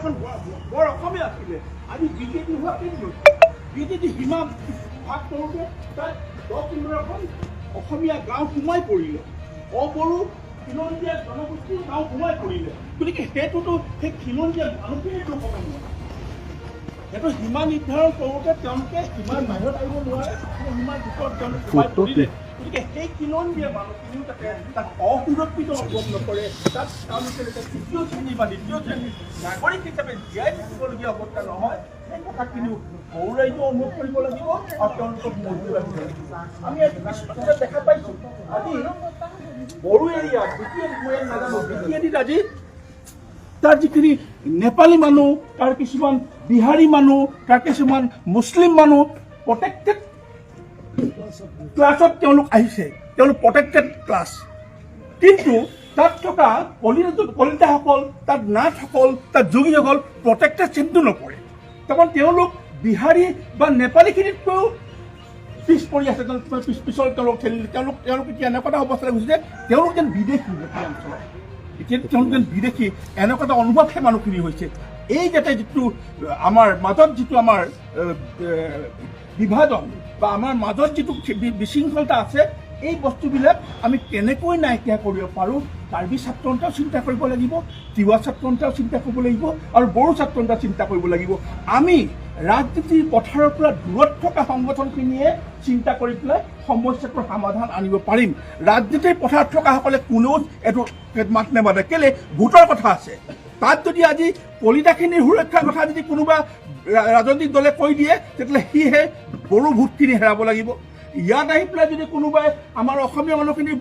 এখন বৰ অসমীয়া আছিলে। আজি বিটিএডি হোৱা কিন্তু বিটিএডি সীমা ভাগ কৰোঁতে তাত 10-15খন অসমীয়া গাঁও সোমাই পৰিলে, অবড়ো খিলঞ্জীয়া জনগোষ্ঠীৰ গাঁও সোমাই পৰিলে। গতিকে সেইটোতো সেই খিলঞ্জীয়া মানুহখিনিৰ দোষ হ'ব নোৱাৰে। সেইটো সীমা নিৰ্ধাৰণ কৰোঁতে তেওঁলোকে সীমাৰ বাহিৰত আহিব নোৱাৰে, কিন্তু সীমাৰ ভিতৰত তেওঁলোক সোমাই পৰিলে। গতিকে সেই খিলঞ্জীয়া মানুহখিনিও তাতে তাত অসুৰক্ষিত অনুভৱ নকৰে, তাত তেওঁলোকে যাতে তৃতীয় শ্ৰেণী বা দ্বিতীয় শ্ৰেণীৰ নাগৰিক হিচাপে জীয়াই থাকিবলগীয়া অৱস্থা নহয়, সেই কথাখিনিও বড়ো ৰাইজেও অনুভৱ কৰিব লাগিব আৰু তেওঁলোকক মজুৰি ৰাখিব লাগিব। আমি আজি কিছুমান ক্ষেত্ৰত দেখা পাইছোঁ, আজি বড়ো এৰিয়াত বিটিএডি, মই ইয়াত নাজানো, বিটিএডিত আজি তাৰ যিখিনি নেপালী মানুহ, তাৰ কিছুমান বিহাৰী মানুহ, তাৰ কিছুমান মুছলিম মানুহ প্ৰটেক্টেড ক্লাছত তেওঁলোক আহিছে, তেওঁলোক প্ৰটেক্টেড ক্লাছ। কিন্তু তাত থকা কলিতাসকল, তাত নাথসকল, তাত যোগীসকল প্ৰটেক্টেড শ্ৰেণীটো নপৰে। তাৰমানে তেওঁলোক বিহাৰী বা নেপালীখিনিতকৈও পিছ পৰি আছে। তেওঁলোক পিছৰ তেওঁলোক ঠেলি তেওঁলোক তেওঁলোক এতিয়া এনেকুৱা এটা অৱস্থালৈ গৈছে যে তেওঁলোক যেন বিদেশী। এতিয়া অঞ্চলত এতিয়া তেওঁলোক যেন বিদেশী, এনেকুৱা এটা অনুভৱ সেই মানুহখিনি হৈছে। এই যাতে যিটো আমাৰ মাজত যিটো আমাৰ বিভাজন বা আমাৰ মাজত যিটো বিশৃংখলতা আছে, এই বস্তুবিলাক আমি কেনেকৈ নাইকিয়া কৰিব পাৰোঁ, কাৰ্বি ছাত্ৰ সন্থাও চিন্তা কৰিব লাগিব, তিৱা ছাত্ৰ সন্থাও চিন্তা কৰিব লাগিব আৰু বড়ো ছাত্ৰ সন্থাও চিন্তা কৰিব লাগিব। আমি ৰাজনীতিৰ পথাৰৰ পৰা দূৰত থকা সংগঠনখিনিয়ে চিন্তা কৰি পেলাই সমস্যাটোৰ সমাধান আনিব পাৰিম। ৰাজনীতিৰ পথাৰত থকাসকলে কোনেও এইটো মাত নেমাতে। কেলে? ভোটৰ কথা আছে। তাত যদি আজি কলিতাখিনিৰ সুৰক্ষাৰ কথা যদি কোনোবা ৰাজনৈতিক দলে কৈ দিয়ে, তেতিয়াহ'লে সিহে বড়ো ভোটখিনি হেৰাব লাগিব। ইয়াত আহি পেলাই যদি কোনোবাই আমাৰ অসমীয়া মানুহখিনিৰ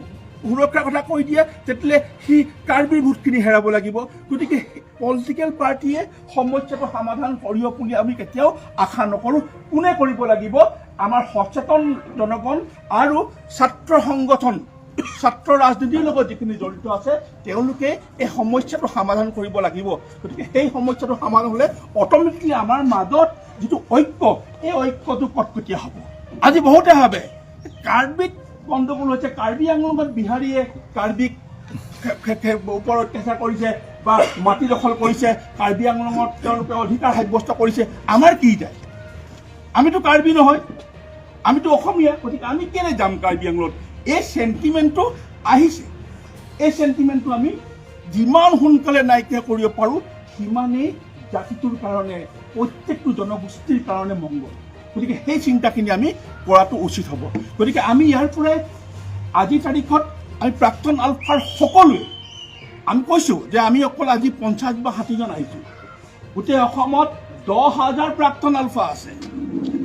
সুৰক্ষাৰ কথা কৈ দিয়ে, তেতিয়াহ'লে সি কাৰ্বিৰ ভোটখিনি হেৰাব লাগিব। গতিকে পলিটিকেল পাৰ্টীয়ে সমস্যাটো সমাধান কৰিব বুলি আমি কেতিয়াও আশা নকৰোঁ। কোনে কৰিব লাগিব? আমাৰ সচেতন জনগণ আৰু ছাত্ৰ সংগঠন, ছাত্ৰ ৰাজনীতিৰ লগত যিখিনি জড়িত আছে, তেওঁলোকে এই সমস্যাটো সমাধান কৰিব লাগিব। গতিকে সেই সমস্যাটো সমাধান হ'লে অট'মেটিকলি আমাৰ মাজত যিটো ঐক্য, এই ঐক্যটো কটকটীয়া হ'ব। আজি বহুতে ভাবে কাৰ্বিত গণ্ডগোল হৈছে, কাৰ্বি আংলঙত বিহাৰীয়ে কাৰ্বিক ওপৰত অত্যাচাৰ কৰিছে বা মাটি দখল কৰিছে, কাৰ্বি আংলঙত তেওঁলোকে অধিকাৰ সাব্যস্ত কৰিছে, আমাৰ কি যায়? আমিতো কাৰ্বি নহয়, আমিতো অসমীয়া, গতিকে আমি কেলে যাম কাৰ্বি আংলঙত? এই চেণ্টিমেণ্টটো আহিছে। এই চেণ্টিমেণ্টটো আমি যিমান সোনকালে নাইকিয়া কৰিব পাৰোঁ, সিমানেই জাতিটোৰ কাৰণে, প্ৰত্যেকটো জনগোষ্ঠীৰ কাৰণে মংগল। গতিকে সেই চিন্তাখিনি আমি কৰাটো উচিত হ'ব। গতিকে আমি ইয়াৰ পৰাই আজিৰ তাৰিখত আমি প্ৰাক্তন আলফাৰ সকলোৱে আমি কৈছোঁ যে আমি অকল আজি 50 বা 60জন আহিছোঁ, গোটেই অসমত 10,000 প্ৰাক্তন আলফা আছে।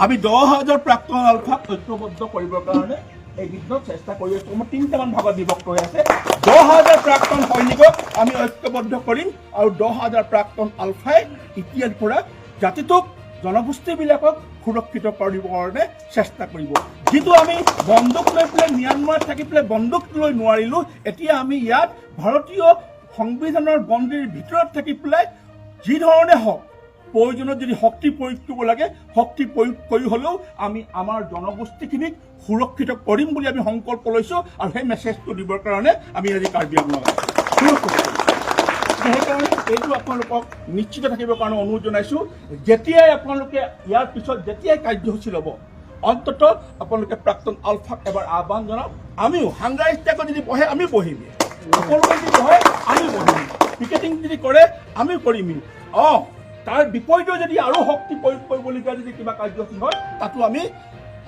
আমি 10,000 প্ৰাক্তন আলফাক ঐক্যবদ্ধ কৰিবৰ কাৰণে এইকেইদিনত চেষ্টা কৰি আছোঁ। আমাৰ তিনিটামান ভাগত বিভক্ত হৈ আছে। 10,000 প্ৰাক্তন সৈনিকক আমি ঐক্যবদ্ধ কৰিম আৰু 10,000 প্ৰাক্তন আলফাই এতিয়াৰ পৰা জাতিটোক, জনগোষ্ঠীবিলাকক সুৰক্ষিত কৰিবৰ কাৰণে চেষ্টা কৰিব। যিটো আমি বন্দুক লৈ পেলাই ম্যানমাৰত থাকি পেলাই বন্দুক লৈ নোৱাৰিলোঁ, এতিয়া আমি ইয়াত ভাৰতীয় সংবিধানৰ গণ্ডিৰ ভিতৰত থাকি পেলাই যি ধৰণে হওক, প্ৰয়োজনত যদি শক্তি প্ৰয়োগ কৰিব লাগে, শক্তি প্ৰয়োগ কৰি হ'লেও আমি আমাৰ জনগোষ্ঠীখিনিক সুৰক্ষিত কৰিম বুলি আমি সংকল্প লৈছোঁ। আৰু সেই মেছেজটো দিবৰ কাৰণে আমি আজি কাৰ্বি আংলঙত আছোঁ। সেইকাৰণে এইটো আপোনালোকক নিশ্চিত থাকিবৰ কাৰণে অনুৰোধ জনাইছোঁ। যেতিয়াই আপোনালোকে ইয়াৰ পিছত যেতিয়াই কাৰ্যসূচী ল'ব, অন্ততঃ আপোনালোকে প্ৰাক্তন আলফাক এবাৰ আহ্বান জনাওক। আমিও হাংগাৰ ষ্ট্ৰাইকত যদি বহে, আমিও বহিম। আপোনালোকে যদি বহে, আমিও বহিম। পিকেটিং যদি কৰে, আমিও কৰিম। তাৰ বিপৰীতেও যদি আৰু শক্তি প্ৰয়োগ কৰিবলগীয়া যদি কিবা কাৰ্যসূচী হয়, তাতো আমি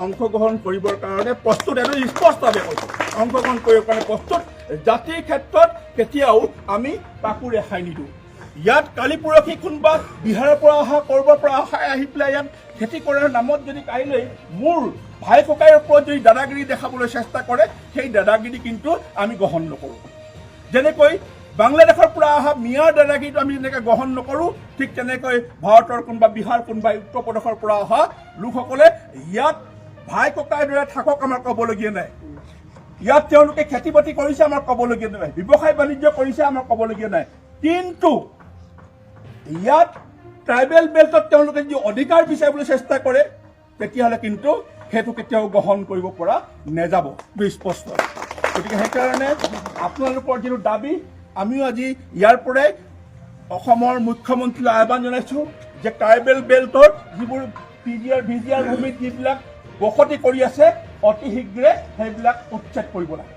অংশগ্ৰহণ কৰিবৰ কাৰণে প্ৰস্তুত। এইটো স্পষ্টভাৱে কৈছোঁ, অংশগ্ৰহণ কৰিবৰ কাৰণে প্ৰস্তুত। জাতিৰ ক্ষেত্ৰত কেতিয়াও আমি কাকো ৰেহাই নিদিওঁ। ইয়াত কালি পৰহি কোনোবা বিহাৰৰ পৰা অহা, ক'ৰবাৰ পৰা অহা আহি পেলাই ইয়াত খেতি কৰাৰ নামত যদি কাইলৈ মোৰ ভাই ককাইৰ ওপৰত যদি দাদাগিৰি দেখাবলৈ চেষ্টা কৰে, সেই দাদাগিৰি কিন্তু আমি গ্ৰহণ নকৰোঁ। যেনেকৈ বাংলাদেশৰ পৰা অহা মিয়াৰ দাদাগিৰিটো আমি যেনেকৈ গ্ৰহণ নকৰোঁ, ঠিক তেনেকৈ ভাৰতৰ কোনোবা বিহাৰ, কোনোবা উত্তৰ প্ৰদেশৰ পৰা অহা লোকসকলে ইয়াত ভাই ককাইৰ দৰে থাকক, আমাৰ ক'বলগীয়া নাই। ইয়াত তেওঁলোকে খেতি বাতি কৰিছে, আমাৰ ক'বলগীয়া নাই। ব্যৱসায় বাণিজ্য কৰিছে, আমাৰ ক'বলগীয়া নাই। কিন্তু ইয়াত ট্ৰাইবেল বেল্টত তেওঁলোকে যদি অধিকাৰ বিচাৰিবলৈ চেষ্টা কৰে, তেতিয়াহ'লে কিন্তু সেইটো কেতিয়াও গ্ৰহণ কৰিব পৰা নেযাব, এইটো স্পষ্ট। গতিকে সেইকাৰণে আপোনালোকৰ যিটো দাবী, আমিও আজি ইয়াৰ পৰাই অসমৰ মুখ্যমন্ত্ৰীলৈ আহ্বান জনাইছোঁ যে ট্ৰাইবেল বেল্টৰ যিবোৰ P G R, V G R ভূমিত যিবিলাক বসতি কৰি আছে, অতি শীঘ্ৰে সেইবিলাক উচ্ছেদ কৰিব লাগে।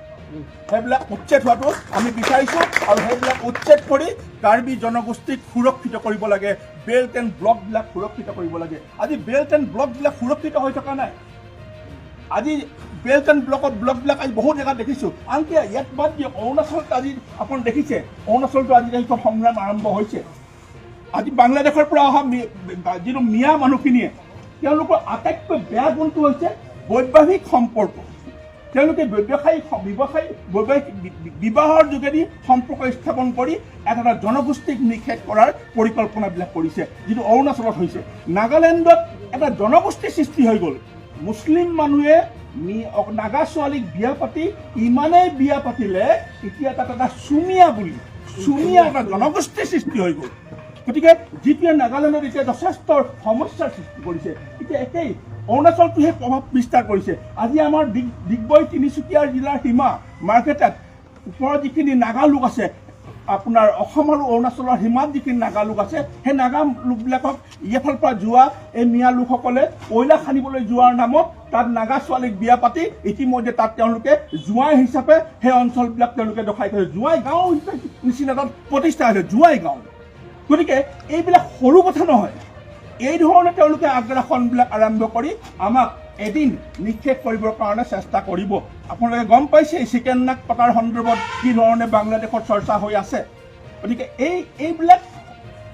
সেইবিলাক উচ্ছেদ হোৱাটো আমি বিচাৰিছোঁ আৰু সেইবিলাক উচ্ছেদ কৰি কাৰ্বি জনগোষ্ঠীক সুৰক্ষিত কৰিব লাগে। বেল্ট এণ্ড ব্লকবিলাক সুৰক্ষিত কৰিব লাগে। আজি বেল্ট এণ্ড ব্লকবিলাক সুৰক্ষিত হৈ থকা নাই। আজি বেল্ট এণ্ড ব্লকত ব্লকবিলাক আজি বহুত জেগাত দেখিছোঁ। আনকি ইয়াত বাদ দিয়ক, অৰুণাচলত আজি আপুনি দেখিছে, অৰুণাচলতো আজি সেইখন সংগ্ৰাম আৰম্ভ হৈছে। আজি বাংলাদেশৰ পৰা অহা যিটো মিয়া মানুহখিনিয়ে, তেওঁলোকৰ আটাইতকৈ বেয়া গুণটো হৈছে বৈবাহিক সম্পৰ্ক। তেওঁলোকে ব্যৱসায়িক ব্যৱসায়ী বৈবাহিক বিবাহৰ যোগেদি সম্পৰ্ক স্থাপন কৰি এটা এটা জনগোষ্ঠীক নিষেধ কৰাৰ পৰিকল্পনাবিলাক কৰিছে, যিটো অৰুণাচলত হৈছে। নাগালেণ্ডত এটা জনগোষ্ঠীৰ সৃষ্টি হৈ গ'ল। মুছলিম মানুহে নাগা ছোৱালীক বিয়া পাতি, ইমানেই বিয়া পাতিলে, এতিয়া তাত এটা চুমীয়া বুলি চুমীয়া এটা জনগোষ্ঠীৰ সৃষ্টি হৈ গ'ল। গতিকে যিটোৱে নাগালেণ্ডত এতিয়া যথেষ্ট সমস্যাৰ সৃষ্টি কৰিছে। এতিয়া একেই অৰুণাচলটো সেই প্ৰভাৱ বিস্তাৰ কৰিছে। আজি আমাৰ ডিগবৈ তিনিচুকীয়াৰ জিলাৰ সীমা মাৰ্ঘেৰিটাত ওপৰত যিখিনি নাগা লোক আছে, আপোনাৰ অসম আৰু অৰুণাচলৰ সীমাত যিখিনি নাগা লোক আছে, সেই নাগা লোকবিলাকক এইফালৰ পৰা যোৱা এই মিয়া লোকসকলে কয়লা খান্দিবলৈ যোৱাৰ নামত তাত নাগা ছোৱালীক বিয়া পাতি ইতিমধ্যে তাত তেওঁলোকে জোঁৱাই হিচাপে সেই অঞ্চলবিলাক তেওঁলোকে দখল কৰিছে। জোঁৱাই গাঁও হিচাপে নিচিনা তাত প্ৰতিষ্ঠা হৈছে জোঁৱাই গাঁও। গতিকে এইবিলাক সৰু কথা নহয়। এই ধৰণে তেওঁলোকে আগ্ৰাসনবিলাক আৰম্ভ কৰি আমাক এদিন নিঃশেষ কৰিবৰ কাৰণে চেষ্টা কৰিব। আপোনালোকে গম পাইছে চিকেন নাক পতাৰ সন্দৰ্ভত কি ধৰণে বাংলাদেশত চৰ্চা হৈ আছে। গতিকে এইবিলাক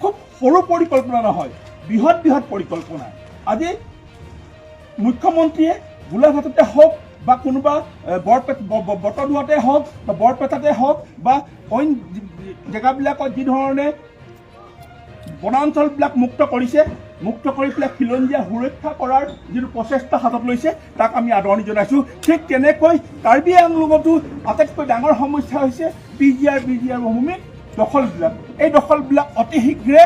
খুব সৰু পৰিকল্পনা নহয়, বৃহৎ বৃহৎ পৰিকল্পনা। আজি মুখ্যমন্ত্ৰীয়ে গোলাঘাটতে হওক বা কোনোবা বৰপেট বটদ্ৰৱাতে হওক বা বৰপেটাতে হওক বা অইন জেগাবিলাকত যি ধৰণে বনাঞ্চলবিলাক মুক্ত কৰিছে, মুক্ত কৰি পেলাই খিলঞ্জীয়া সুৰক্ষা কৰাৰ যিটো প্ৰচেষ্টা হাতত লৈছে, তাক আমি আদৰণি জনাইছোঁ। ঠিক তেনেকৈ কাৰ্বি আংলঙতো আটাইতকৈ ডাঙৰ সমস্যা হৈছে P G R, V G R ভূমিত দখলবিলাক। এই দখলবিলাক অতি শীঘ্ৰে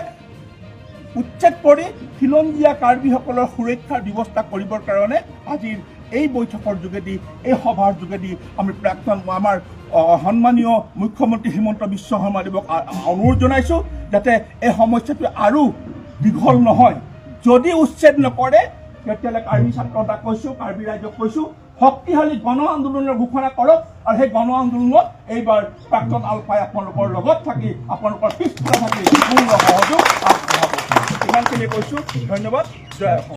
উচ্ছেদ কৰি খিলঞ্জীয়া কাৰ্বিসকলৰ সুৰক্ষাৰ ব্যৱস্থা কৰিবৰ কাৰণে আজিৰ এই বৈঠকৰ যোগেদি, এই সভাৰ যোগেদি আমি প্ৰাক্তন আমাৰ সন্মানীয় মুখ্যমন্ত্ৰী হিমন্ত বিশ্ব শৰ্মাদেৱক অনুৰোধ জনাইছোঁ, যাতে এই সমস্যাটো আৰু দীঘল নহয়। যদি উচ্ছেদ নকৰে, তেতিয়াহ'লে কাৰ্বি ছাত্ৰতাক কৈছোঁ, কাৰ্বি ৰাইজক কৈছোঁ, শক্তিশালী গণ আন্দোলনৰ ঘোষণা কৰক আৰু সেই গণ আন্দোলনত এইবাৰ প্ৰাক্তন আলফাই আপোনালোকৰ লগত থাকি, আপোনালোকৰ পিছফালে থাকি পূৰ্ণ সহযোগ আগবঢ়াব। ইমানখিনি কৈছোঁ। ধন্যবাদ। জয় অসম।